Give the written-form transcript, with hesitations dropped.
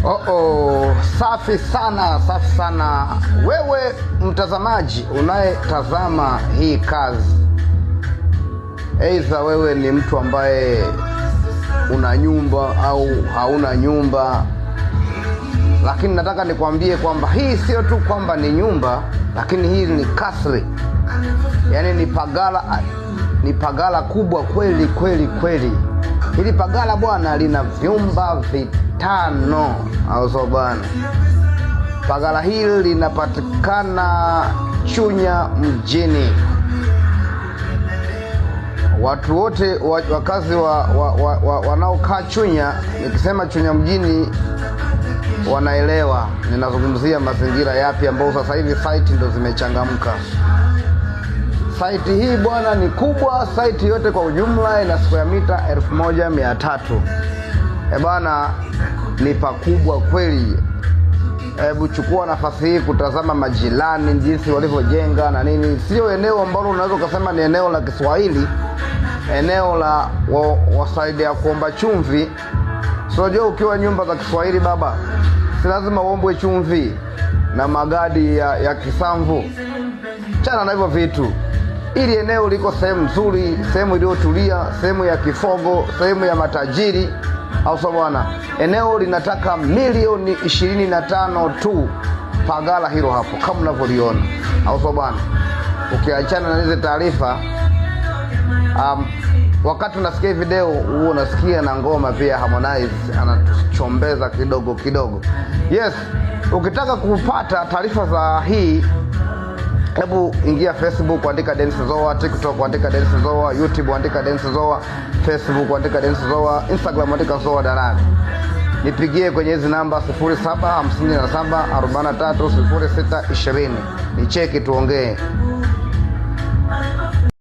Oh, oh, safi sana, safi sana. Wewe mtazamaji unayetazama hii kazi, aidha wewe ni mtu ambaye una nyumba au hauna nyumba, lakini nataka nikwambie kwamba hii sio tu kwamba ni nyumba, lakini hii ni kasri, yaani ni pagala, ni pagala kubwa kweli kweli kweli. Hili pagala bwana lina vyumba vitano, au sio bwana? Pagala hili linapatikana Chunya mjini. Watu wote wakazi wanaokaa Chunya, nikisema Chunya mjini wanaelewa ninazungumzia mazingira yapi, ambao sasa hivi site ndo zimechangamka. Site hii bwana ni kubwa, site yote kwa ujumla ina square mita 1300. E bwana, ni pakubwa kweli. Hebu chukua nafasi hii kutazama majirani jinsi walivyojenga na nini. Sio eneo ambalo unaweza ukasema ni eneo la Kiswahili, eneo la wasaidia kuomba chumvi. So unajua ukiwa nyumba za Kiswahili baba, si lazima uombwe chumvi na magadi ya kisamvu. Chana na hivyo vitu. Ili eneo liko sehemu nzuri, sehemu iliyotulia, sehemu ya kifogo, sehemu ya matajiri, au sio bwana? Eneo linataka milioni 25 tu, pagala hilo hapo kama unavyoliona, au sio bwana? Ukiachana na hizi taarifa, wakati unasikia video huo unasikia na ngoma pia, Harmonize anatuchombeza kidogo kidogo. Yes, ukitaka kupata taarifa za hii, hebu ingia Facebook andika Dennis Zoa, TikTok andika Dennis Zoa, YouTube andika Dennis Zoa, Facebook andika Dennis Zoa, Instagram andika Zoa Dalali. Nipigie kwenye hizi namba 0757 43 06 20. Nicheki tuongee.